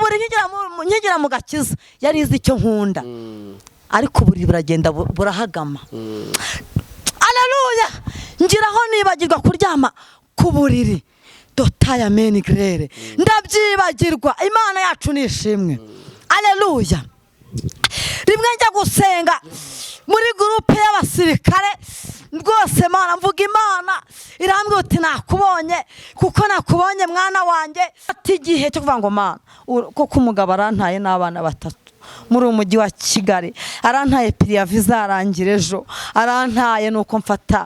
Uburiri nkigera mu gakiza yari izi icyo nkunda, ariko uburiri buragenda burahagama. Aleluya! Ngiraho nibagirwa kuryama ku buriri, dotaya meni gerere, ndabyibagirwa. Imana yacu ni ishimwe. Aleluya! Rimwe njya gusenga muri groupe y'abasirikare rwose, Mana, mvuga Imana irambwira uti: "Nakubonye kuko nakubonye, mwana wanjye." Ati igihe cyo kuvuga ngo: "Mana, kuko umugabo arantaye n'abana batatu muri uyu mujyi wa Kigali, arantaye, préavis izarangira ejo, arantaye." Nuko mfata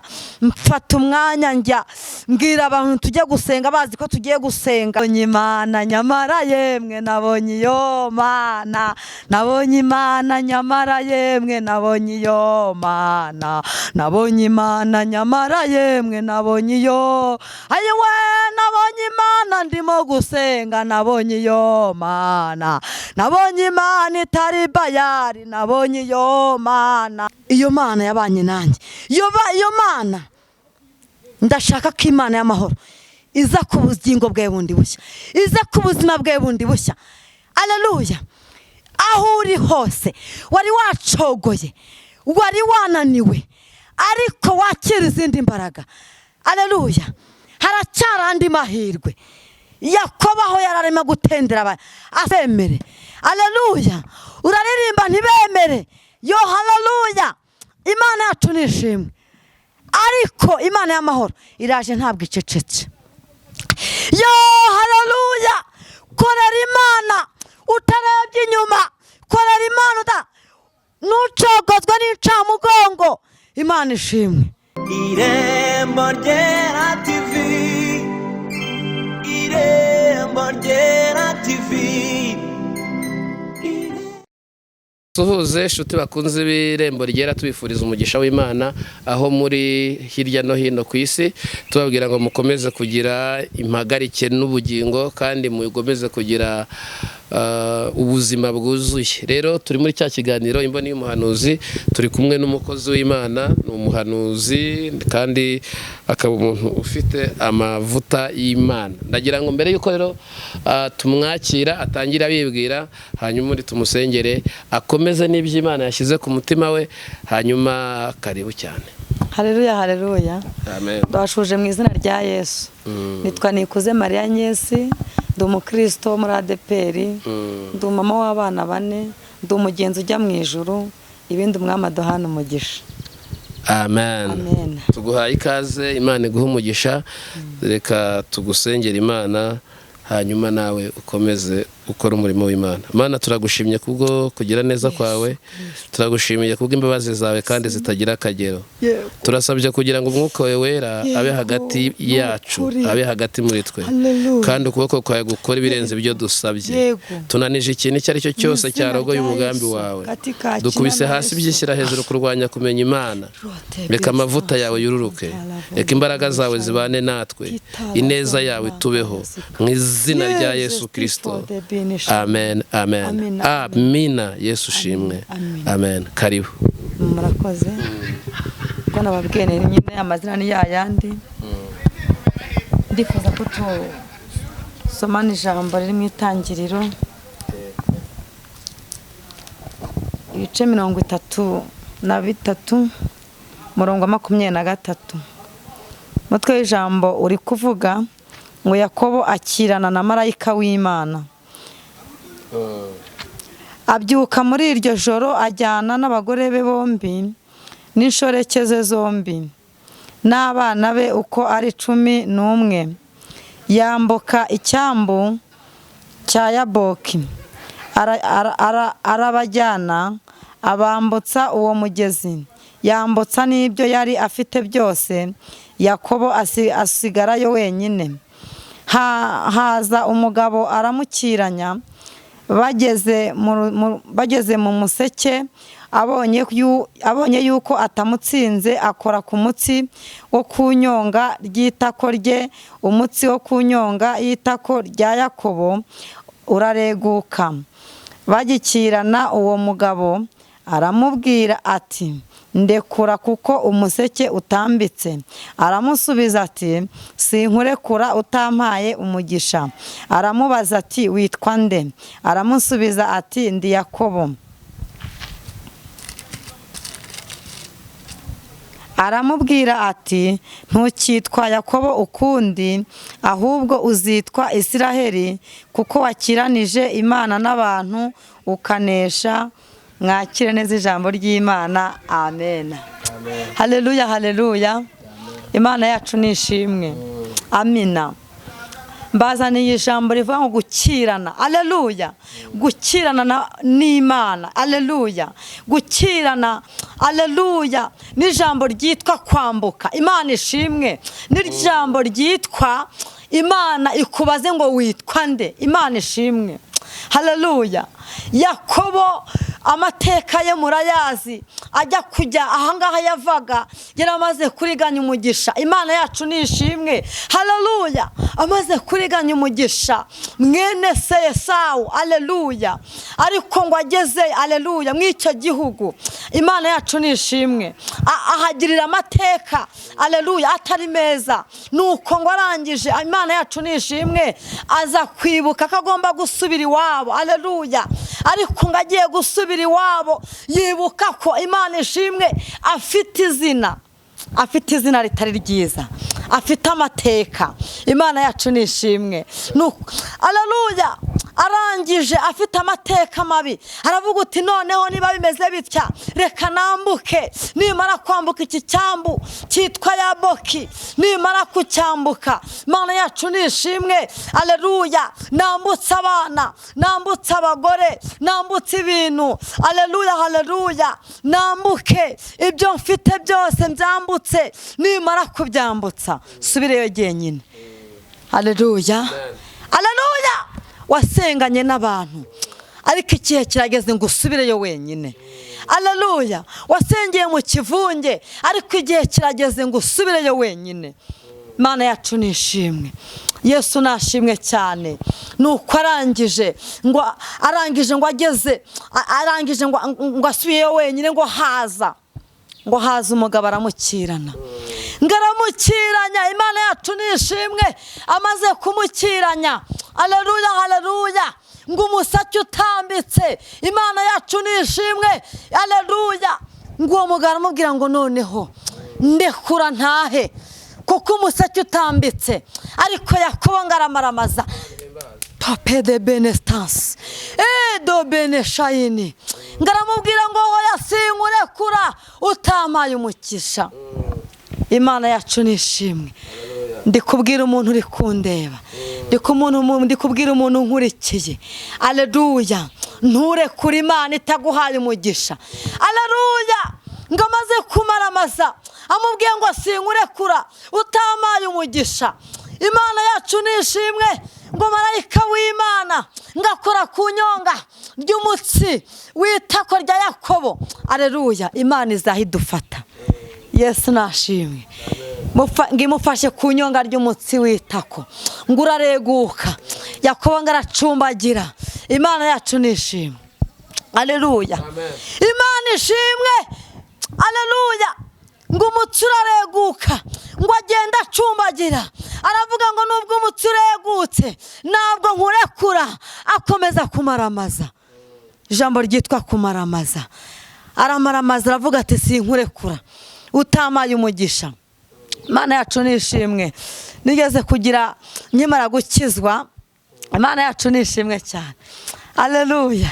umwanya, njya mbwira abantu tujye gusenga, bazi ko tugiye gusenga. Nabonye Imana nyamara yemwe, nabonye iyo Mana, nabonye Imana nyamara yemwe, nabonye iyo Mana, nabonye Imana nyamara yemwe, nabonye iyo, ayiwe, nabonye Imana ndimo gusenga, nabonye iyo Mana, nabonye Imana itari Bayari, nabonye iyo Mana." Iyo Mana yabanye nanjye, iyo Mana, ndashaka ko Imana y'amahoro iza ku bugingo bwawe bundi bushya, iza ku buzima bwawe bundi bushya. Aleluya! Aho uri hose, wari wacogoye, wari wananiwe, ariko wakira izindi mbaraga. Aleluya! Haracyari andi mahirwe. Yakobo aho yari arimo gutendera asemere. Aleluya! Uraririmba ntibemere. Yo haleluya! Imana yacu ni ishimwe. Ariko Imana y'amahoro iraje, ntabwo icecetse. Yo haleluya! Korera Imana utarebye inyuma, korera Imana ntucogozwe n'incamugongo. Imana ishimwe. Irembo Ryera TV, Irembo Ryera TV. Suhuze inshuti bakunze b'Irembo Ryera, tubifuriza umugisha w'Imana aho muri hirya no hino ku isi, tubabwira ngo mukomeze kugira impagarike n'ubugingo kandi mukomeze kugira ubuzima bwuzuye. Rero turi muri cya kiganiro Imboni y'Umuhanuzi, turi kumwe n'umukozi w'Imana, ni umuhanuzi kandi akaba umuntu ufite amavuta y'Imana. Ndagira ngo mbere y'uko rero tumwakira, atangire abibwira, hanyuma undi tumusengere, akomeze n'ibyo Imana yashyize ku mutima we. Hanyuma karibu cyane. Hareruya, hareruya! Amen. Ndabashuje mu izina rya Yesu. Nitwa Nikuze Mariya Nyesi, ndi umukristo wo muri ADEPR, ndi umumama w'abana bane, ndi umugenzi ujya mu ijuru. Ibindi Umwami aduhana umugisha. Amen. Amen. Tuguhaye ikaze, Imana iguhe umugisha. Reka tugusengera Imana, hanyuma nawe ukomeze ukora umurimo w'Imana. Imana, turagushimye kubwo kugira neza kwawe, turagushimiye kubwo imbabazi zawe kandi zitagira akagero. Turasabye kugira ngo Umwuka wawe Wera abe hagati yacu, Ukuri. abe hagati muri twe, Hallelujah. kandi ukuboko kwawe gukora ibirenze ibyo dusabye. Tunanije ikintu icyo ari cyo cyose Mu izina cyarogoye rya umugambi Yesu, wawe. katika Dukubise jina la hasi Yesu. byishyira hejuru kurwanya kumenya Imana. Reka amavuta yawe yururuke, reka imbaraga zawe zibane natwe, ineza yawe itubeho, mu izina rya Yesu Kirisito. Amen, amen. Amen. Amina. Yesu ushimwe. Amen. Amen. Karibu. Murakoze. Ubwo nababwiye ni nyine amazina ni yayandi. Ndifuza ko tusomana ijambo riri mu Itangiriro, ibice 33, umurongo wa 23. Umutwe w'ijambo uri kuvuga ngo: "Yakobo akirana na marayika w'Imana." Abyuka muri iryo joro, ajyana n'abagore be bombi n'inshoreke ze zombi n'abana be uko ari 11, yambuka icyambu cya Yaboki. Arabajyana, abambutsa uwo mugezi, yambutsa n'ibyo yari afite byose. Yakobo asigarayo wenyine. Haza umugabo aramukiranya. Bageze mu museke, abonye yuko atamutsinze, akora ku mutsi wo ku nyonga ry'itako rye. Umutsi wo ku nyonga y'itako rya Yakobo urareguka. Bagikirana, uwo mugabo aramubwira ati: Ndekura kuko umuseke utambitse. Aramusubiza ati: Sinkurekura utampaye umugisha. Aramubaza ati: Witwa nde? Aramusubiza ati: Ndi Yakobo. Aramubwira ati: Ntukitwa Yakobo ukundi, ahubwo uzitwa Isiraheli, kuko wakiranije Imana n'abantu ukanesha. Mwakire neza ijambo ry'Imana. Amen. Haleluya, haleluya. Imana yacu ni ishimwe. Amina. Mbazaniye ijambo rivuga ngo gukirana. Aleluya. Gukirana n'Imana. Aleluya. Gukirana. Aleluya. N'ijambo ryitwa kwambuka. Imana ishimwe. N'ijambo ryitwa Imana ikubaze ngo witwa nde. Imana ishimwe. Haleluya. Yakobo amateka ye murayazi, ajya kujya ahangaha yavaga yaramaze kuriganya umugisha. Imana yacu ni ishimwe. Haleluya. Amaze kuriganya umugisha mwene se Esawu. Haleluya. Ariko ngo ageze, haleluya, mw'icyo gihugu, Imana yacu ni ishimwe, ahagirira amateka, haleluya, atari meza. Nuko ngo arangije, Imana yacu ni ishimwe, aza kwibuka ko agomba gusubira iwabo. Haleluya. Ariko ngo agiye gusubira iwabo yibuka ko Imana ishimwe afite izina, afite izina ritari ryiza, afite amateka. Imana yacu ni ishimwe. Haleluya. Arangije afite amateka mabi, aravuga uti: noneho niba bimeze bitya, reka nambuke. Nimara kwambuka iki cyambu cyitwa Yaboki, nimara kucyambuka, Imana yacu ni ishimwe, aleluya, nambutse abana, nambutse abagore, nambutse ibintu, aleluya, haleluya, nambuke ibyo mfite byose mbyambutse. Nimara kubyambutsa subireyo jyenyine. Haleluya, haleluya. Wasenganye n'abantu, ariko igihe kirageze ngo usubireyo wenyine. Haleluya. Wasengeye mu kivunge, ariko igihe kirageze ngo usubireyo wenyine. Imana yacu ni ishimwe. Yesu nashimwe cyane. Nuko arangije ngo ageze, arangije ngo asubiyeyo wenyine, ngo haza umugabo aramukirana. Ngaramukiranya. Imana yacu ni ishimwe. Amaze kumukiranya, haleluya, haleluya, ngo umusatsi utambitse. Imana yacu ni ishimwe. Haleluya. Ngo uwo mugabo aramubwira ngo noneho ndekura ntahe, kuko umusatsi utambitse. Ariko Yakobo ngo aramaramaza, pape de benestance do beneshayini, ngo aramubwira ngo hoya sinkurekura utamaye umugisha. Imana yacu ni ishimwe. Ndikubwira umuntu uri kundeba, ndikubwira umuntu nkurikiye, aleluya, nturekure Imana itaguhaye umugisha. Aleluya. Ngo amaze kumaramaza amubwiye ngo sinkurekura utamaye umugisha. Imana yacu ni ishimwe. Ngo marayika w'Imana ngakora ku nyonga ry'umutsi w'itako rya Yakobo. Aleluya. Imana izahidufata. Yesu nashimwe. Ngimufashe ku nyonga ry'umutsi w'itako, ngo urareguka. Yakobo ngo aracumbagira. Imana yacu ni ishimwe. Aleluya. Imana ishimwe. Aleluya. Ngo umutsi urareguka, ngo agenda acumbagira. Aravuga ngo nubwo umutsi uregutse ntabwo nkurekura. Akomeza kumaramaza. Ijambo ryitwa kumaramaza. Aramaramaza aravuga ati sinkurekura utamaye umugisha. Imana yacu ni ishimwe. Nigeze kugira nkimara gukizwa, Imana yacu ni ishimwe cyane. Aleluya.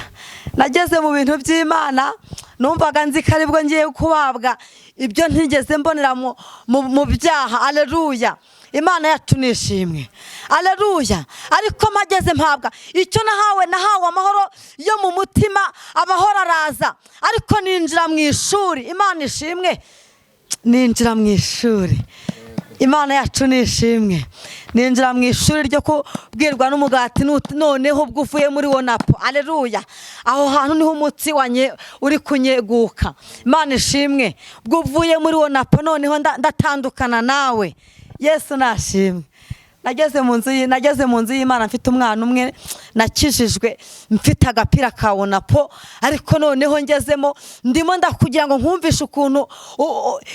Nageze mu bintu by'Imana, numvaga nzi ko aribwo ngiye kubabwa ibyo ntigeze mbonera mu byaha. Aleluya. Imana yacu ni ishimwe. Aleluya. Ariko mageze mpabwa icyo nahawe, nahawe amahoro yo mu mutima, amahoro araza. Ariko ninjira mu ishuri, Imana ishimwe, ninjira mu ishuri. Imana yacu ni ishimwe. Ninjira mu ishuri ryo kubwirwa n'umugati, noneho ubwo uvuye muri wonapo. Aleluya. Aho hantu niho umutsi wanye uri kunyeguka. Imana ishimwe. Ubwo uvuye muri wonapo, noneho ndatandukana nawe. Yesu nashimwe. Nageze mu nzu y'Imana mfite umwana umwe, nakijijwe mfite agapira ka Onapo, ariko noneho ngezemo ndimo ndakugira ngo nkumvishe ukuntu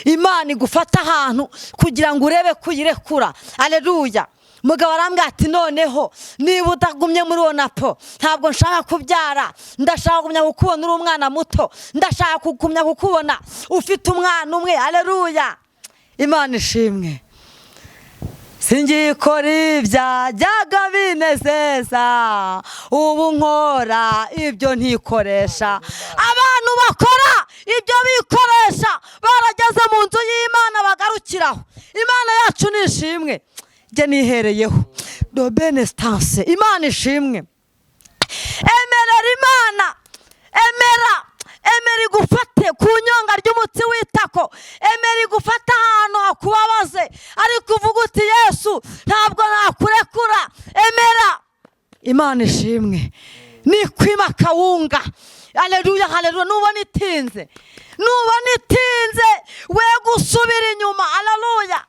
Imana igufata ahantu kugira ngo urebe kuyirekura. Aleluya. Mugabo arambwira ati noneho niba utagumye muri Onapo ntabwo nshaka kubyara, ndashaka kugumya kukubona uri umwana muto, ndashaka kugumya kukubona ufite umwana umwe. Aleluya. Imana ishimwe. Singikora ibyajyaga binezeza, ubu nkora ibyo ntikoresha. Abantu bakora ibyo bikoresha barageze mu nzu y'Imana bagarukiraho. Imana yacu ni ishimwe. Njye nihereyeho dobene stance. Imana ishimwe. Emerera Imana, emera igufate ku nyonga ry'umutsi w'itako, emera igufate ahantu hakubabaze, ariko uvuga uti Yesu ntabwo nakurekura. Emera. Imana ishimwe. Nikwima kawunga. Haleluya, haleluya. Nubona itinze, nubona itinze, we gusubira inyuma. Haleluya.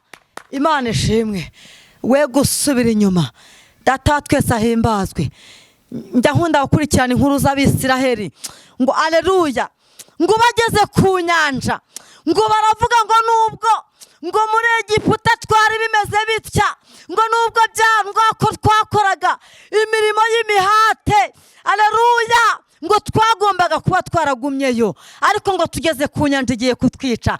Imana ishimwe. We gusubira inyuma. Data wa twese ahimbazwe. Njya nkunda gukurikirana inkuru z'Abisiraheli ngo aleluya, ngo bageze ku nyanja ngo baravuga ngo nubwo ngo muri Egiputa twari bimeze bitya, ngo nubwo byangwa ko twakoraga imirimo y'imihate, aleluya, ngo twagombaga kuba twaragumyeyo, ariko ngo tugeze ku nyanja igiye kutwica.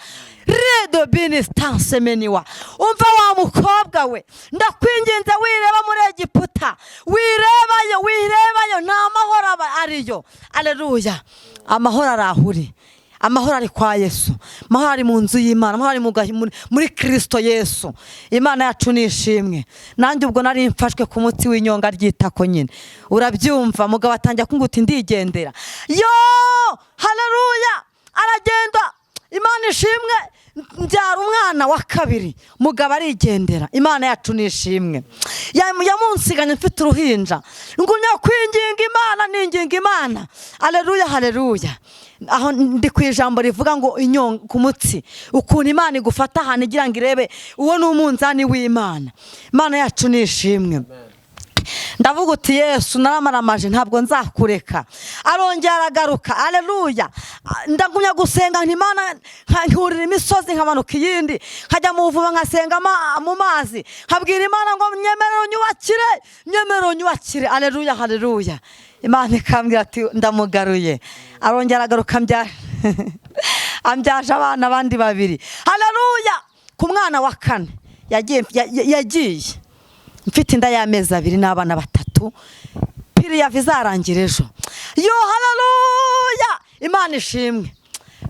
Redo bini stance meniwa. Umva wa mukobwa we, ndakwinginze wireba muri Egiputa, wirebayo, wirebayo, nta mahoro aba ariyo. Aleluya. Amahoro arahuri, amahoro ari kwa Yesu, amahoro ari mu nzu y'Imana, amahoro ari muri Kristo Yesu. Imana yacu ni ishimwe. Nanjye ubwo nari mfashwe ku mutsi w'inyonga ry'itako nyine, urabyumva. Mugabo atangira kunguta ndigendera. Yo, haleluya. Aragenda. Imana ishimwe. Mbyara umwana wa kabiri, mugabo arigendera. Imana yacu ni ishimwe. Yamunsiganye mfite uruhinja, ngumya kwinginga Imana, ninginga Imana. Haleluya, haleluya. Aho ndi ku ijambo rivuga ngo inyonga ku mutsi, ukuntu Imana igufata ahantu igira ngo irebe uwo ni umunzani w'Imana. Imana yacu ni ishimwe. Ndavuga uti Yesu naramaramaje ntabwo nzakureka. Arongera aragaruka. Aleluya. Ndagumya gusenga nti Imana, nkurira imisozi nkamanuka iyindi, nkajya mu buvumo nkasenga mu mazi, nkabwira Imana ngo nyemerere unyubakire, nyemerere unyubakire. Aleluya, haleluya. Imana ikambwira ati ndamugaruye. Arongera aragaruka, ambyaje abana abandi babiri. Haleluya. Ku mwana wa kane yagiye mfite inda y'amezi 2 n'abana 3, piriya izarangira ejo. Yo, haleluya. Imana ishimwe.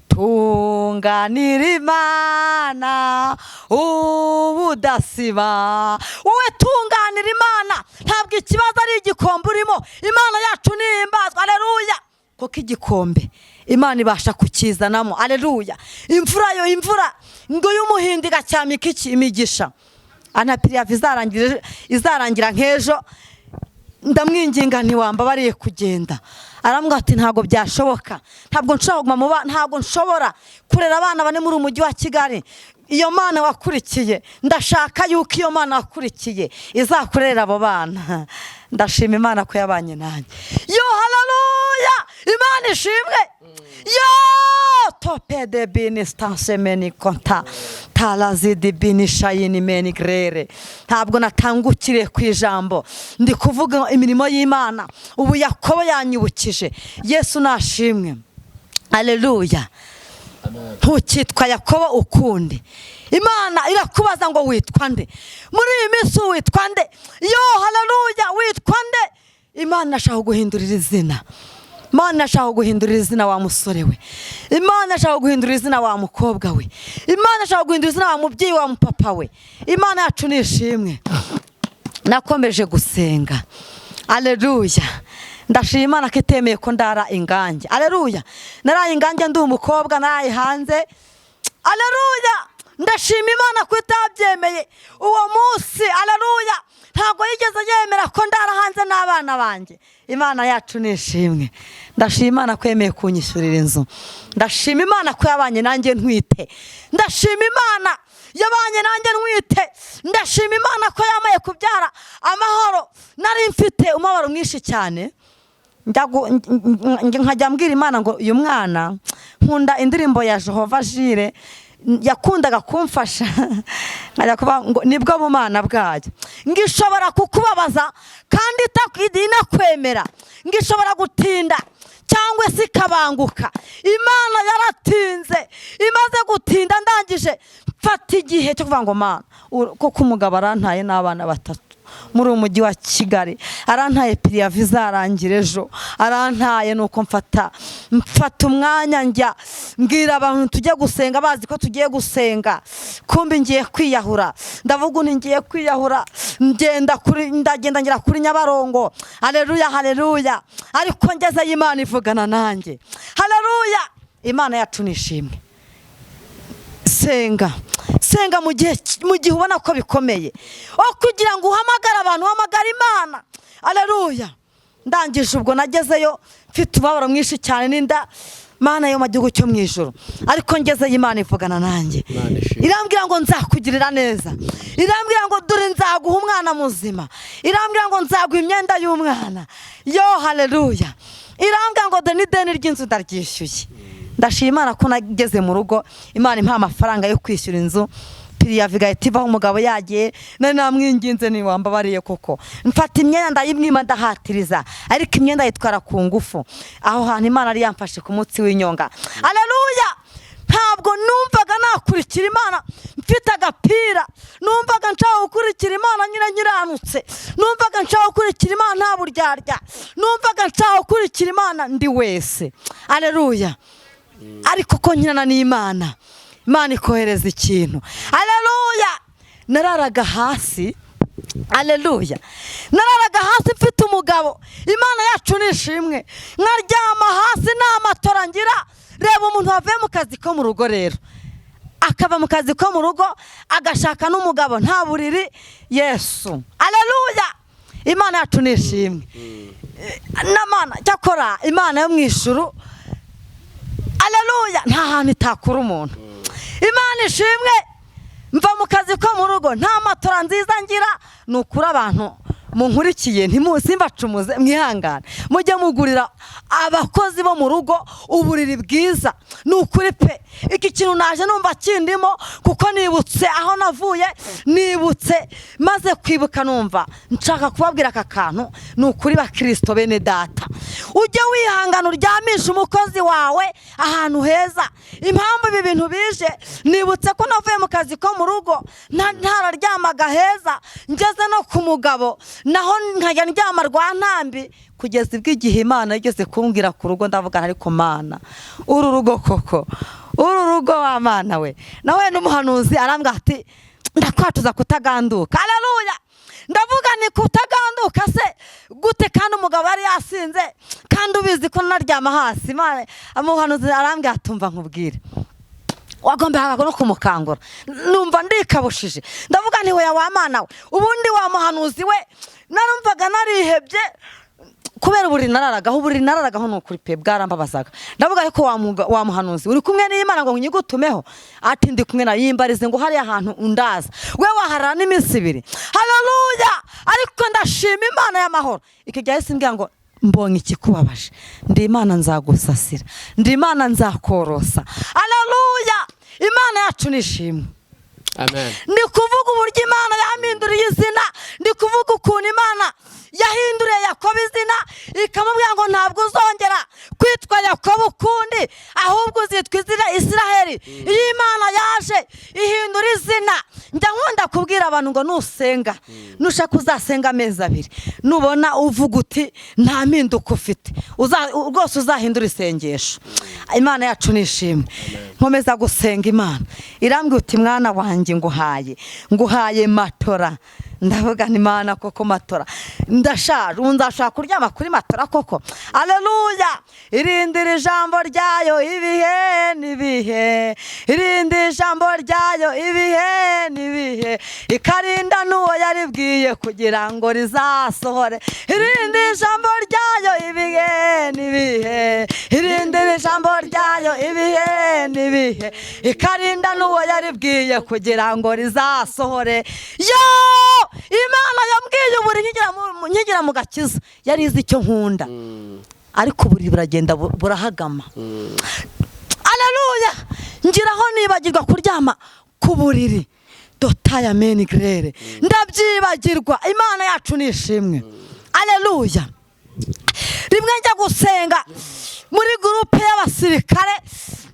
Tunganira Imana ubudasiba. Wowe tunganira Imana, ntabwo ikibazo ari igikombe urimo. Imana yacu nihimbazwa. Haleluya. Kuko igikombe Imana ibasha kukizanamo. Haleluya. Imvura yo, imvura ngo y'umuhindi igacyamika iki imigisha. Ana piriya izarangira nk'ejo. Ndamwinginga ntiwambabariye kugenda. Arambwira ati ntabwo byashoboka, ntabwo nshobora kuguma mu bana, ntabwo nshobora kurera abana bane muri umujyi wa Kigali. Iyo Mana wakurikiye, ndashaka yuko iyo Mana wakurikiye izakurera abo bana. Ndashima Imana ko yabanye nanjye. Yo, haleluya. Imana ishimwe. Yo, tope de bini stance meni konta talazidi bini shayini meni grere. Ntabwo natangukiriye ku ijambo, ndi kuvuga imirimo y'Imana. Ubu Yakobo yanyibukije. Yesu nashimwe. Haleluya. Ntukitwa Yakobo ukundi. Imana irakubaza ngo witwa nde muri iyi minsi? Witwa nde? Yo, haleluya. Witwa nde? Imana ashaka guhindurira izina. Imana ashaka guhindurira izina wa musore we. Imana ashaka guhindurira izina wa mukobwa we. Imana ashaka guhindurira izina wa mubyeyi, wa mupapa we. Imana yacu ni ishimwe. Nakomeje gusenga. Haleluya. Ndashima Imana ko itemeye ko ndara ingange. Haleluya. Naraye ingange ndi umukobwa, naraye hanze. Haleluya. Ndashima Imana ko itabyemeye uwo munsi. Haleluya. Ntabwo yigeze yemera ko ndara hanze n'abana banjye. Imana yacu ni ishimwe. Ndashima Imana ko yemeye kunyishyurira inzu. Ndashima Imana ko yabanye nanjye ntwite. Ndashima Imana. Yabanye nanjye ntwite. Ndashima Imana ko yamaye kubyara amahoro. Nari mfite umubabaro mwinshi cyane. Nkajya mbwira Imana ngo uyu mwana, nkunda indirimbo ya Jehova Jire yakundaga kumfasha, nkajya kuvuga ngo nibwo bumana bwayo, ngo ishobora kukubabaza kandi inakwemera, ngo ishobora gutinda cyangwa se ikabanguka. Imana yaratinze. Imaze gutinda, ndangije mfata igihe cyo kuvuga ngo Mana, koko umugabo arantaye n'abana batatu muri uyu mujyi wa Kigali, arantaye, préavis izarangira ejo, arantaye. Nuko mfata umwanya, njya mbwira abantu tujye gusenga, bazi ko tugiye gusenga, kumbi ngiye kwiyahura. Ndavuga uti ngiye kwiyahura. Ngenda kuri, ndagenda ngera kuri Nyabarongo. Haleluya, haleluya! Ariko ngezeyo Imana ivugana nanjye. Haleluya! Imana yacu ni ishimwe. Senga, senga mu gihe ubona ko bikomeye, aho kugira ngo uhamagare abantu, uhamagare Imana. Aleluya! Ndangije ubwo nagezeyo mfite umubabaro mwinshi cyane n'inda, Mana yo mu gihugu cyo mu ijoro. Ariko ngezeyo Imana ivugana nanjye. Imana ishimwe. Irambwira ngo nzakugirira neza. Irambwira ngo dore nzaguha umwana muzima. Irambwira ngo nzaguha imyenda y'umwana. Yo, haleluya! Irambwira ngo dore n'ideni ry'inzu ndaryishyuye. Ndashima Imana ko nageze mu rugo Imana impa amafaranga yo kwishyura inzu, préavis igahita ivaho umugabo yagiye. Nari namwinginze, ntiwambabariye koko? Mfata imyenda ndayimwima, ndahatiriza, ariko imyenda yitwara ku ngufu. Aho hantu Imana yari yamfashe ku munsi w'inyonga. Aleluya! Ntabwo numvaga nakurikira Imana mfite agapira. Numvaga nshaka gukurikira Imana nyine nyiranutse. Numvaga nshaka gukurikira Imana nta buryarya. Numvaga nshaka gukurikira Imana ndi wese. Aleluya! Ariko ko nkinana n'Imana, Imana ikohereza ikintu. Aleluya! Nararaga hasi. Aleluya! Nararaga hasi mfite umugabo. Imana yacu ni ishimwe. Nkaryama hasi, nta matora ngira. Reba umuntu wavuye mu kazi ko mu rugo rero, akava mu kazi ko mu rugo agashaka n'umugabo nta buriri. Yesu! Aleluya! Imana yacu ni ishimwe. N'amana cyakora Imana yo mu ijuru, aleluya, nta hantu itakura umuntu. Imana ishimwe. Mva mu kazi ko mu rugo nta matora nziza ngira. Ni ukuri, abantu munkurikiye, ntimusimbacumuze, mwihangane, mujye mugurira abakozi bo mu rugo uburiri bwiza. Ni ukuri pe, iki kintu naje numva kindimo, kuko nibutse aho navuye, nibutse maze kwibuka numva nshaka kubabwira aka kantu. Ni ukuri, bakirisito bene data, ujye wihangana uryamishe umukozi wawe ahantu heza. Impamvu ibi bintu bije, nibutse ko navuye mu kazi ko mu rugo ntararyamaga heza, ngeze no ku mugabo naho nkajya ndyama rwa ntambi, kugeza ubwo igihe Imana igeze kumbwira ku rugo, ndavuga ariko Mana, uru rugo koko, uru rugo wa Mana we. Nawe n'umuhanuzi arambwira ati ndakwatuza kutaganduka. Haleluya! Ndavuga ni kutaganduka se gute kandi umugabo yari yasinze, kandi ubizi ko naryama hasi? Imana, umuhanuzi arambwira ati umva nkubwire, wagombaga no kumukangura. Numva ndikabushije, ndavuga nti hoya wa Mana we. Ubundi wa muhanuzi we, narumvaga narihebye kubera uburiri nararagaho. Uburiri nararagaho, ni ukuri pe, bwarambabazaga. Ndavuga ariko wa muhanuzi, uri kumwe n'Imana ngo nyigutumeho? Ati ndi kumwe na yimbarize ngo hariya hantu undaza we waharara n'iminsi 2. Haleluya! Ariko ndashima Imana y'amahoro. Icyo gihe yahise imbwira ngo mbonye ikikubabaje, ndi Imana nzagusasira, ndi Imana nzakorosa. Haleluya! Imana yacu ni ishimwe. Amen. Ndi kuvuga uburyo Imana yampinduriye izina. Ndi kuvuga ukuntu Imana yahinduriye Yakobo izina, ikamubwira ngo ntabwo uzongera kwitwa Yakobo ukundi, ahubwo uzitwa izina Isiraheli. Iyo Imana yaje ihindura izina. Njya nkunda kubwira abantu ngo nusenga, nushaka uzasenga amezi 2, nubona uvuga uti nta mpinduka ufite, rwose uzahindura isengesho. Imana yacu ni ishimwe. Nkomeza gusenga, Imana irambwira uti mwana wanjye, nguhaye matora. Ndavuga nti Imana koko, matora? Ndashaje, ubu nzashaka kuryama kuri matora koko? Aleluya! Irindira ijambo ryayo ibihe n'ibihe, irindi ijambo ryayo ibihe n'ibihe, ikarinda n'uwo yaribwiye kugira ngo rizasohore. Irindi ijambo ryayo ibihe n'ibihe, irindira ijambo ryayo ibihe n'ibihe, ikarinda n'uwo n'uwo yaribwiye kugira ngo rizasohore. Yo, Imana yambwiye uburiri nkigera mu gakiza, yari izi icyo nkunda, ariko uburiri buragenda burahagama. Aleluya! Ngiraho nibagirwa kuryama ku buriri, dotaya meni gerere, ndabyibagirwa. Imana yacu ni ishimwe. Aleluya! Rimwe njya gusenga muri groupe y'abasirikare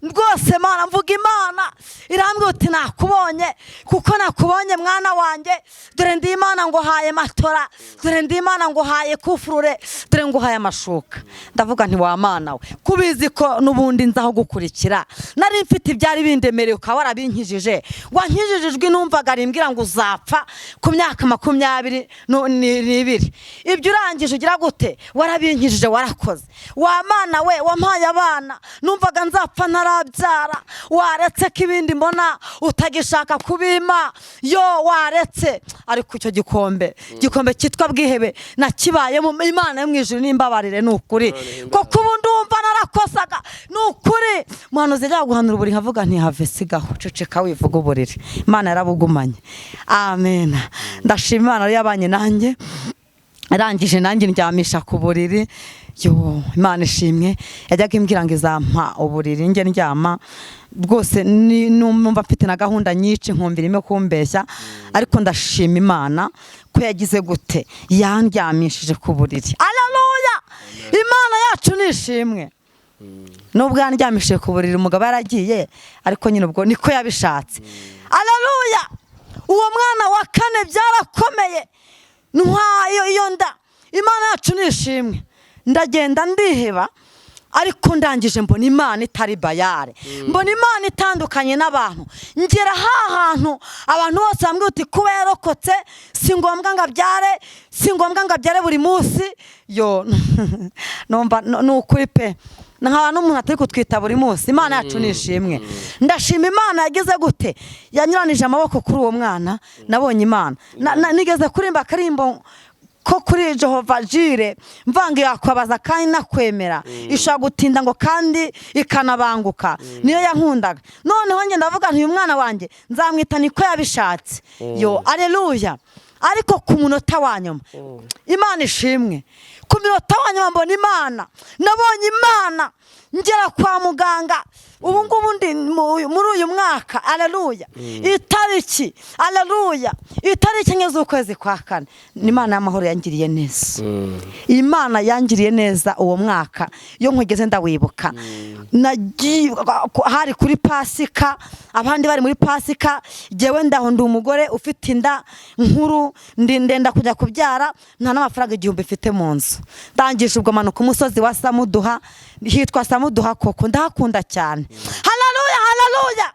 rwose, Mana, mvuga Imana irambwira uti: "Nakubonye, kuko nakubonye mwana wanjye. Dore ndi Imana, nguhaye matora. Dore ndi Imana, nguhaye kufurure. Dore nguhaye amashuka." Ndavuga nti: "Wa Mana we, kubizi ko n'ubundi nzaho gukurikira, nari mfite ibyari bindemereye, ukaba warabinkijije, wankijije ijwi numvaga rimbwira ngo uzapfa ku myaka 22, ibyo urangije ugira gute? Warabinkijije, warakoze. Wa Mana we, wampaye abana, numvaga nzapfa ntarabyara, waretse ko ibindi mbona utagishaka kubima? Yo, waretse." Ariko icyo gikombe cyitwa bwihebe nakibayemo. Imana yo mu ijuru n'imbabarire, ni ukuri, kuko ubu ndumva narakosaga, ni ukuri. Muhanuzi yajyaga guhanura uburiri, nkavuga nti: "Have, sigaho, ceceka, wivuga uburiri." Imana yarabugumanye. Amen. Ndashima Imana yari yabanye nanjye. Arangije nanjye ndyamisha ku buriri. Yo, Imana ishimwe, yajyaga imbwira ngo izampa uburiri njye ndyama. Rwose numva mfite na gahunda nyinshi, nkumva irimo kumbeshya, ariko ndashima Imana ko yagize gute? Yandyamishije ku buriri. Aleluya! Imana yacu ni ishimwe. Nubwo yandyamishije ku buriri umugabo yaragiye, ariko nyine ubwo niko yabishatse. Aleluya! Uwo mwana wa kane byarakomeye, ntwayo iyo nda. Imana yacu ni ishimwe. Ndagenda ndiheba, ariko ndangije mbona Imana itari bayare, mbona Imana itandukanye n'abantu. Ngera ha hantu abantu bose bambwira uti: "Kuba yarokotse si ngombwa ngo abyare, si ngombwa ngo abyare buri munsi." Yo, numva ni ukuri pe, nkaba n'umuntu atari kutwita buri munsi. Imana yacu ni ishimwe. Ndashima Imana yagize gute? Yanyuranije amaboko kuri uwo mwana. Nabonye Imana. Nigeze kurimba akarimbo ko kuri Jehova Jireh, mvanga yakwabaza kandi nakwemera, ishobora gutinda ngo kandi ikanabanguka. Niyo yankundaga. Noneho njye ndavuga nti: "Uyu mwana wanjye nzamwita niko yabishatse." Yo, aleluya! Ariko ku munota wa nyuma, Imana ishimwe, ku minota wa nyuma mbona Imana, nabonye Imana ngera kwa muganga. Ubu ngubu ndi muri uyu mwaka, aleluya, itariki, aleluya, itariki 4 z'ukwezi kwa kane, ni Imana y'amahoro yangiriye neza. Imana yangiriye neza uwo mwaka. Iyo nkugeze ndawibuka. Nagiye hari kuri Pasika, abandi bari muri Pasika, jyewe ndaho ndi umugore ufite inda nkuru, ndi ndenda kujya kubyara, nta n'amafaranga 1000 mfite mu nzu. Ndangije ubwo manuka umusozi wa Samuduha, hitwa Samuduha koko, ndahakunda cyane. Haleluya, haleluya!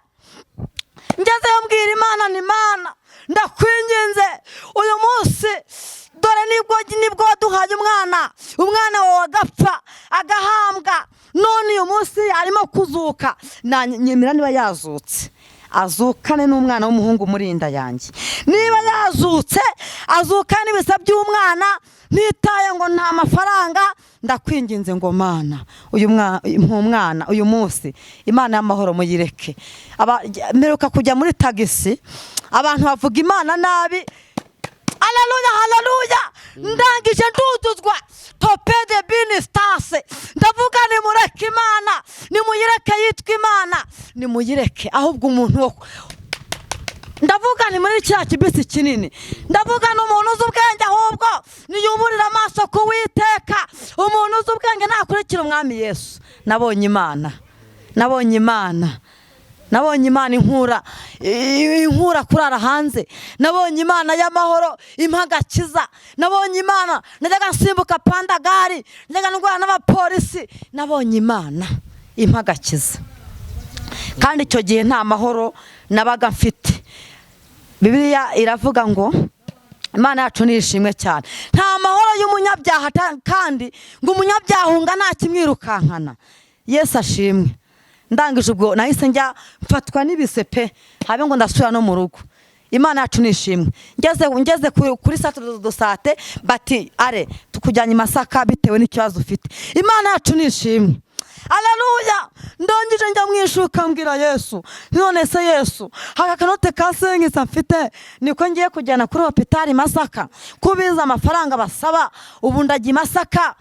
Ngezeyo mbwira Imana ni: "Imana, ndakwinginze, uyu munsi dore nibwo waduhaye umwana, umwana wawe agapfa, agahambwa, none uyu munsi arimo kuzuka. Nyemera niba yazutse azukane n'umwana w'umuhungu muri inda yanjye. Niba yazutse azukane n'ibisa by'umwana. Ntitaye ngo nta mafaranga, ndakwinginze ngo Mana, uyu mwana uyu munsi." Imana y'amahoro muyireke. Mperuka kujya muri tagisi, abantu bavuga Imana nabi. Haleluya, haleluya! Ndangije nduzuzwa topede bini stase. Ndavuga: "Nimureke Imana, nimuyireke yitwa Imana, nimuyireke." Ahubwo umuntu wo ndavuga ni muri kiriya kibisi kinini, ndavuga ni umuntu uzi ubwenge, ahubwo niyuburire amaso ku Witeka. Umuntu uzi ubwenge nakurikira Umwami Yesu. Nabonye Imana, nabonye Imana, nabonye Imana inkura kurara hanze. Nabonye Imana y'amahoro impa agakiza. Nabonye Imana. Najyaga nsimbuka pandagari, najyaga ndwara n'abapolisi. Nabonye Imana impa agakiza, kandi icyo gihe nta mahoro nabaga mfite. Bibiliya iravuga ngo, Imana yacu ni ishimwe cyane, nta mahoro y'umunyabyaha, kandi ngo umunyabyaha hunga nta kimwirukankana. Yesu ashimwe. Ndangije ubwo nahise njya mfatwa n'ibise pe, habe ngo ndasubira no mu rugo. Imana yacu ni ishimwe. Ngeze kuri centre de santé, bati: "Are tukujyanye i Masaka bitewe n'ikibazo ufite." Imana yacu ni ishimwe. Aleluya. Ndongije njya mu ishuka, mbwira Yesu: "None se Yesu, aka kanote ka 500 mfite niko ngiye kujyana kuri hopitali Masaka? Kubiza amafaranga basaba, ubu ndajya i Masaka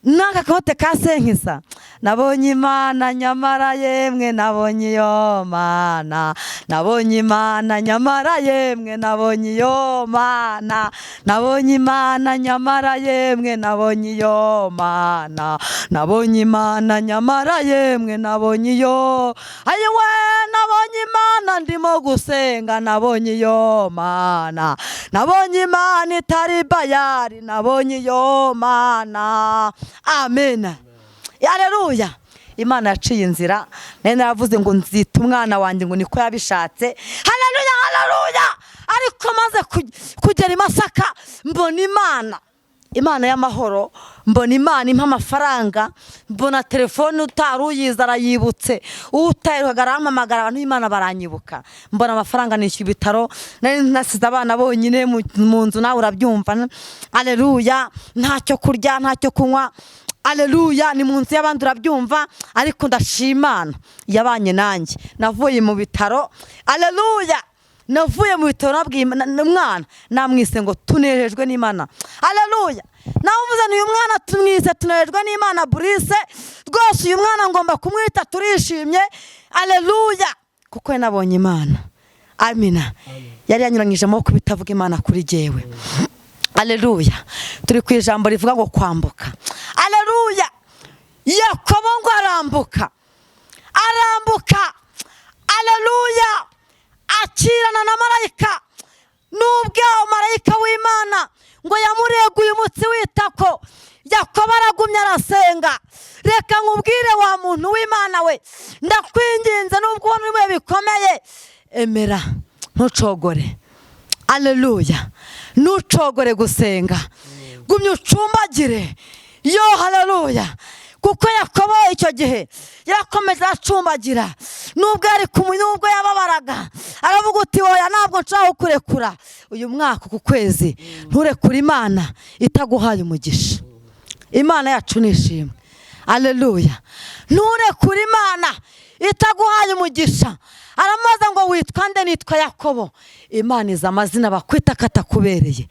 n'aka kanote ka 500?" Nabonye Imana nyamara yemwe, nabonye iyo Mana, nabonye Imana nyamara yemwe, nabonye iyo Mana, nabonye Imana nyamara yemwe, nabonye iyo Mana, nabonye Imana nyamara yemwe, nabonye iyo, ayiwe, nabonye Imana ndimo gusenga, nabonye iyo Mana, nabonye Imana itari Bayari, nabonye iyo Mana. Amen, aleluya. Imana yaciye inzira. Nari naravuze ngo nzita umwana wanjye ngo niko yabishatse. Haleluya, haleluya. Ariko maze kugera i Masaka, mbona Imana, Imana y'amahoro, mbona Imana impa amafaranga, mbona telefone, utari uyizi arayibutse, utayiruhaga arampamagara, abantu b'Imana baranyibuka, mbona amafaranga, nishyura ibitaro. Nari nasize abana bonyine mu nzu, nawe urabyumva. Aleluya. Ntacyo kurya, ntacyo kunywa. Aleluya. Ni mu nzu y'abandi, urabyumva. Ariko ndashimana yabanye nanjye. Navuye mu bitaro, aleluya, navuye mu bitaro nabwiye umwana namwise ngo Tunejejwe n'Imana. Aleluya. Nawe uvuze ni uyu mwana tumwise Tunejejwe n'Imana Burise. Rwose uyu mwana ngomba kumwita Turishimye. Aleluya, kuko nabonye Imana. Amina. Yari yanyuranyije amaboko bitavuga Imana kuri jyewe. Aleluya. Turi ku ijambo rivuga ngo kwambuka. Aleluya. Yakobo ngo arambuka, arambuka. Aleluya. Akirana na marayika. Nubwo marayika w'Imana ngo yamureguye umutsi w'itako, Yakobo aragumya arasenga. Reka nkubwire, wa muntu w'Imana we, ndakwinginze, nubwo ubona uri bihe bikomeye, emera, ntucogore. Aleluya. Ntucogore gusenga, gumya ucumbagire. Yo, haleluya. Kuko Yakobo icyo gihe yarakomeje aracumbagira, nubwo yari kumwe, nubwo yababaraga, aravuga uti: "Oya, ntabwo nshobora kukurekura uyu mwaka, uku kwezi." Nturekure Imana itaguhaye umugisha. Imana yacu nishimwe. Aleluya. Nturekure Imana itaguhaye umugisha. Aramubaza ngo: "Witwa nde?" "Nitwa Yakobo." Imana izi amazina bakwita katakubereye.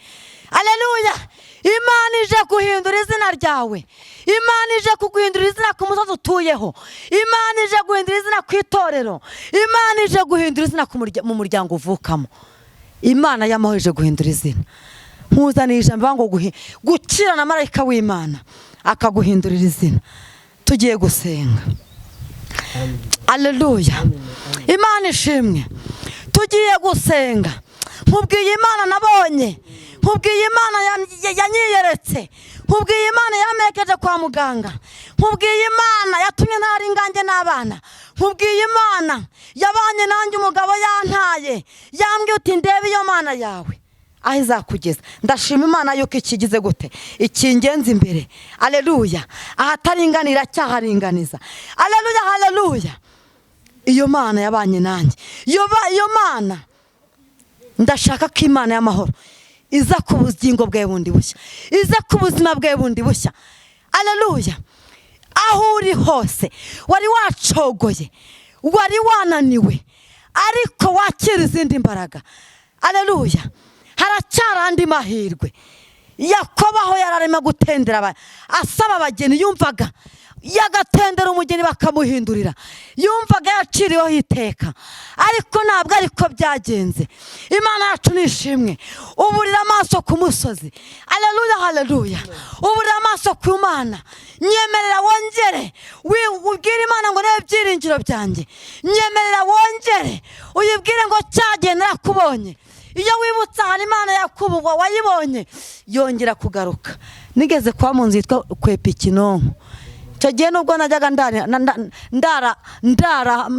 Aleluya. Imana ije guhindura izina ryawe. Imana ije kuguhindura izina ku musozi utuyeho. Imana ije guhindura izina ku itorero. Imana ije guhindura izina mu muryango uvukamo. Imana y'amahoro ije guhindura izina. Nkuzaniye ijambo ngo gukira na marayika w'Imana akaguhindurira izina. Tugiye gusenga. Aleluya. Imana ishimwe. Tugiye gusenga. Nkubwiye Imana nabonye, nkubwiye Imana yanyiyeretse, nkubwiye Imana yamerekeje kwa muganga, nkubwiye Imana yatumye ntari ingange n'abana, nkubwiye Imana yabanye nanjye umugabo yantaye, yambwiye uti: "Ndebe iyo Mana yawe aho izakugeza." Ndashima Imana yuko ikigize gute, ikingenza imbere. Aleluya. Ahataringanira cyaharinganiza. Aleluya, haleluya. Iyo Mana yabanye nanjye, iyo Mana, ndashaka ko Imana y'amahoro iza ku bugingo bwawe bundi bushya, iza ku buzima bwawe bundi bushya. Aleluya. Aho uri hose, wari wacogoye, wari wananiwe, ariko wakira izindi mbaraga. Aleluya. Haracyari andi mahirwe. Yakobo aho yari arimo gutendera asaba abageni, yumvaga yagatendera umugeni bakamuhindurira, yumvaga yaciriweho iteka, ariko ntabwo ariko byagenze. Imana yacu nishimwe. Uburira amaso ku musozi. Aleluya, haleluya. Uburira amaso ku Mana. Nyemerera wongere ubwire Imana ngo: "Niba ibyiringiro byanjye." Nyemerera wongere uyibwire ngo: "Cyagihe narakubonye." Iyo wibutse ahantu Imana yakubugwa wayibonye yongera kugaruka. Nigeze kuba mu nzu yitwa Kwepa Ikinonko. Icyo gihe nubwo najyaga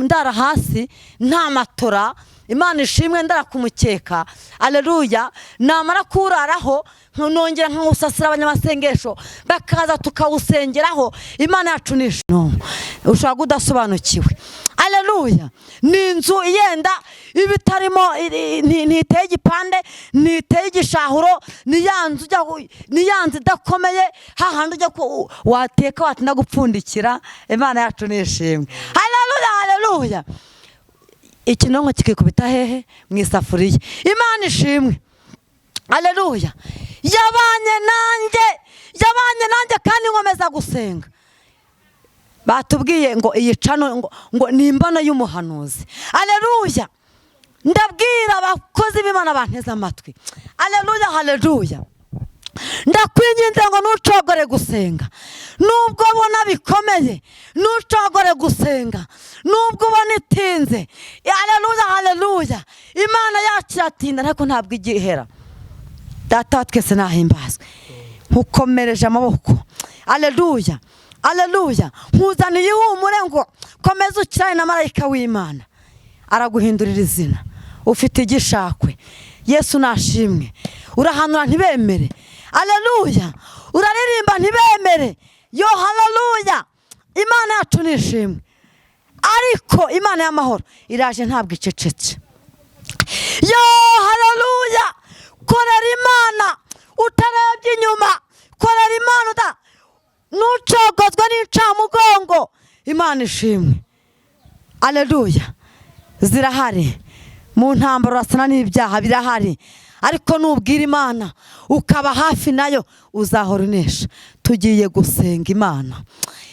ndara hasi, nta matora, Imana ishimwe, ndara ku mukeka. Aleluya. Namara kuwuraraho nongera nkawusasira abanyamasengesho bakaza tukawusengeraho. Imana yacu ni ishimwe. Ushobora kuba udasobanukiwe. Aleluya. Aleluya. Ni inzu yenda ibitarimo, ntiteye igipande, ntiteye igishahuro, ni ya nzu ni ya nzu idakomeye, hahandi ujya wateka watinda gupfundikira. Imana yacu nishimwe. Haleluya, haleluya. Ikinonko kikikubita hehe? Mu isafuriya. Imana ishimwe. Aleluya. Yabanye nanjye, yabanye nanjye kandi nkomeza gusenga. Batubwiye ngo iyi cano ngo ni imbano y'umuhanuzi. Aleluya. Ndabwira abakozi b'Imana banteze amatwi. Aleluya, haleluya. Ndakwinginze ngo ntucogore gusenga, nubwo ubona bikomeye, ntucogore gusenga, nubwo ubona itinze. Aleluya, haleluya. Imana yacu iratinda ariko ntabwo igihera. Data wa twese nahimbazwe. Nkukomereje amaboko. Aleluya, aleluya. Nkuzaniye ihumure ngo komeza ukirane na marayika w'Imana, araguhindurira izina. Ufite igishakwe. Yesu nashimwe. Urahanura ntibemere. Aleluya. Uraririmba ntibemere. Yo, haleluya. Imana yacu nishimwe. Ariko Imana y'amahoro iraje, ntabwo icecetse. Yo, haleluya. Korera Imana utarebye inyuma, korera Imana ntucogozwe n'incamugongo. Imana ishimwe. Aleluya. Zirahari mu ntambaro, urasana n'ibyaha birahari, ariko nubwira Imana ukaba hafi nayo uzahora unesha. Tugiye gusenga Imana.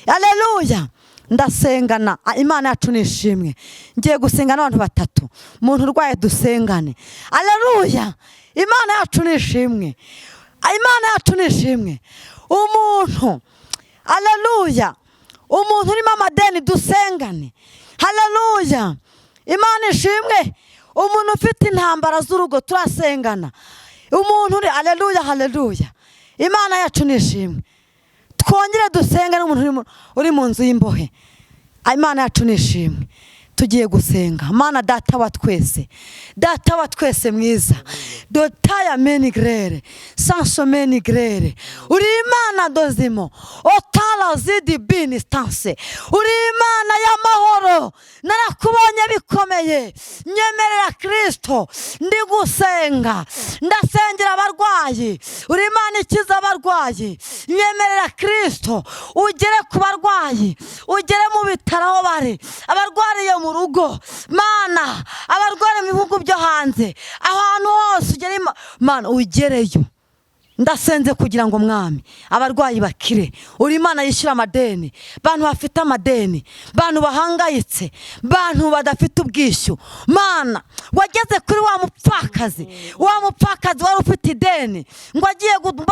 Aleluya. Ndasengana. Imana yacu nishimwe. Ngiye gusenga n'abantu batatu. Umuntu urwaye dusengane. Aleluya. Imana yacu nishimwe. Imana yacu nishimwe. Umuntu, aleluya, umuntu urimo amadeni dusengane. Haleluya. Imana ishimwe. Umuntu ufite intambara z'urugo turasengana. Umuntu uri, aleluya, haleluya. Imana yacu nishimwe. Twongere dusengane n'umuntu uri mu nzu y'imbohe. Imana yacu nishimwe. Tugiye gusenga. Mana data wa twese, data wa twese mwiza, dotaya menigrere sanso menigrere, uri Imana dozimo otala zidi bini stanse, uri Imana y'amahoro. Narakubonye bikomeye, nyemerera Kristo, ndi gusenga, ndasengera abarwayi. Uri Imana ikiza abarwayi, nyemerera Kristo ugere ku barwayi, ugere mu bitaro aho bari, abarwariye mu rugo, Mana, abarwariye mu bihugu byo hanze, ahantu hose ugere, Mana ugereyo. Ndasenze kugira ngo mwami abarwayi bakire. Uri Imana yishyura amadeni, bantu bafite amadeni, bantu bahangayitse, bantu badafite ubwishyu. Mana wageze kuri wa mupfakazi, wa mupfakazi wari ufite ideni ngo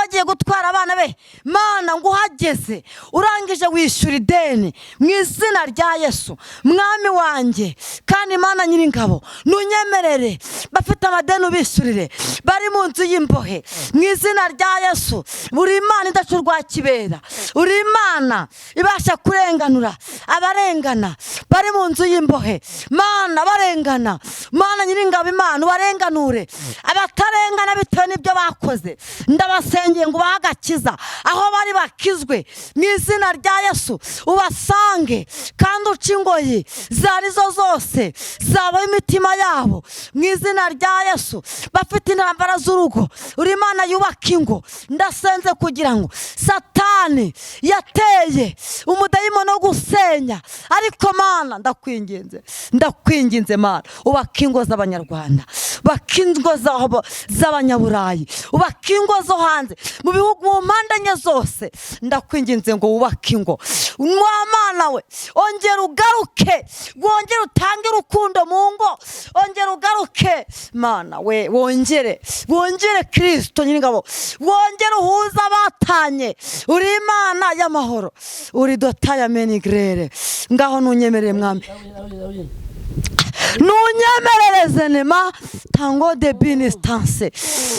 agiye gutwara abana be. Mana ngo uhageze urangije wishyura ideni mu izina rya Yesu mwami wanjye. Kandi Mana nyiringabo nunyemerere bafite amadeni ubishyurire, bari mu nzu y'imbohe mu izina rya Yesu. Uri Imana idacurwa kibera, uri Imana ibasha kurenganura abarengana bari mu nzu y'imbohe. Mana barengana, Mana nyiringabo Imana ubarenganure abatarengana bitewe n'ibyo bakoze. Ndabasengeye ngo bahagakiza aho bari bakizwe mu izina rya Yesu. Ubasange kandi uce ingoyi zarizo zose zaba imitima yabo mu izina rya Yesu. Bafite intambara z'urugo, uri Imana yubaka ingo. Ndasenze kugira ngo Satani yateye umudayimoni wo gusenya, ariko Mana ndakwinginze, ndakwinginze Mana ubaka ingo z'abanyarwanda, ubaka ingo z'abanyaburayi, ubaka ingo zo hanze mu bihugu mu mpande enye zose. Ndakwinginze ngo wubake ingo. Wa Mana we, ongera ugaruke, wongere utange urukundo mu ngo, ongera ugaruke Mana we, wongere wongere Kristo nyiringabo, wongere uhuza abatanye. Uri Imana y'amahoro, uri dotaya menigrere. Ngaho nunyemerere mwami. Nunyemerereze nema tango de binistanse.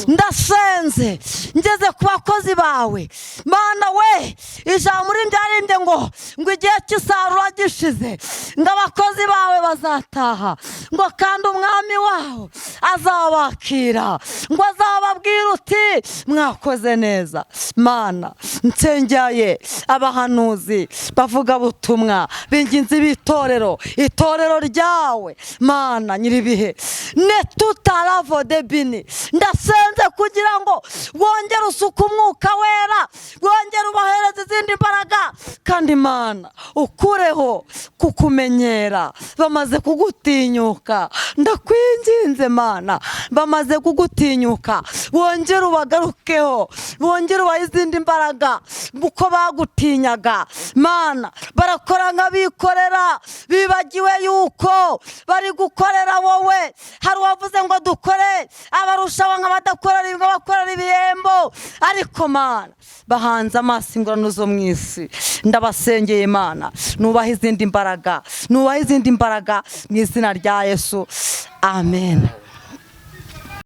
Ndasenze ngeze ku bakozi bawe, Mana we. Ijambo ryarimbye ngo igihe cy'isarura gishize, ngo abakozi bawe bazataha, ngo kandi umwami wawo azabakira, ngo azababwira uti: "Mwakoze neza." Mana, nsengeye abahanuzi, bavuga butumwa b'ingenzi b'itorero, itorero ryawe, Mana nyiribihe netutaravo debini. Ndasenze kugira ngo wongere usuke Umwuka Wera, wongere ubahereze izindi mbaraga, kandi Mana, ukureho kukumenyera. Bamaze kugutinyuka, ndakwinginze Mana, bamaze kugutinyuka, wongere ubagarukeho, wongere ubahe izindi mbaraga uko bagutinyaga. Mana, barakora nk'abikorera, bibagiwe yuko bari gukorera wowe. Hari uwavuze ngo dukore abarushaho nk'abadakorera, nk'abakorera ibihembo, ariko Mana, bahanze amaso ingorane zo mu isi. Ndabasengeye Mana, nubaha izindi mbaraga, nubaha izindi mbaraga mu izina rya Yesu, amen.